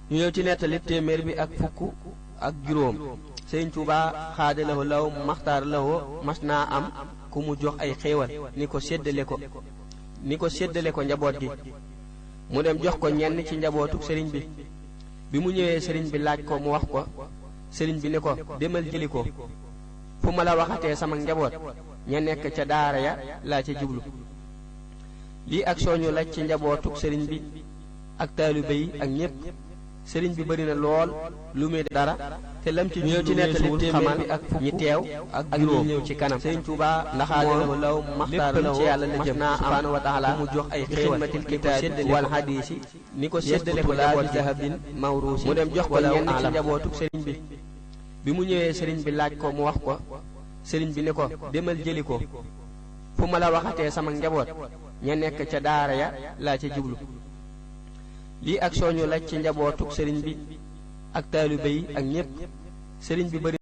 ñu ñëw ci nettali téeméer bi ak fukk ak juróom. Sëriñ Tuubaa xaadalawoo law maxtaar lawoo mas naa am ku mu jox ay xéewal ni ko séddale ko njaboot gi. mu dem jox ko ñenn ci njabootu sëriñ bi mu ñëwee sëriñ bi laaj ko mu wax ko sëriñ bi ni ko demal jëli ko fu ma la waxatee sama njaboot ña nekk ca daara ya laa ca jublu. lii ak soñu la ci njabootu sëriñ bi ak taalibe yi ak ñépp. sëriñ bi bari na lool lu muy dara te lam ci ñëw ci nettali xamal ak ñi teew ak juróom ñëw ci kanam. Sëriñ Tuubaa ndaxaadalawo law maxtaar ci yàlla la jëm subhaanahu wa taala mu jox ay xidmatil kitaabi wal hadiisi ni ko séddale ko njaboot zahabin mawruusi mu dem jox ko ñenn ci njabootu sëriñ bi mu ñëwee sëriñ bi laaj ko mu wax ko sëriñ bi ni ko demal jëli ko fu ma la waxatee sama njaboot ña nekk ca daara ya laa ca jublu. lii ak soñu la ci njabootu sëriñ bi ak taalibe yi ak ñépp. sëriñ bi bari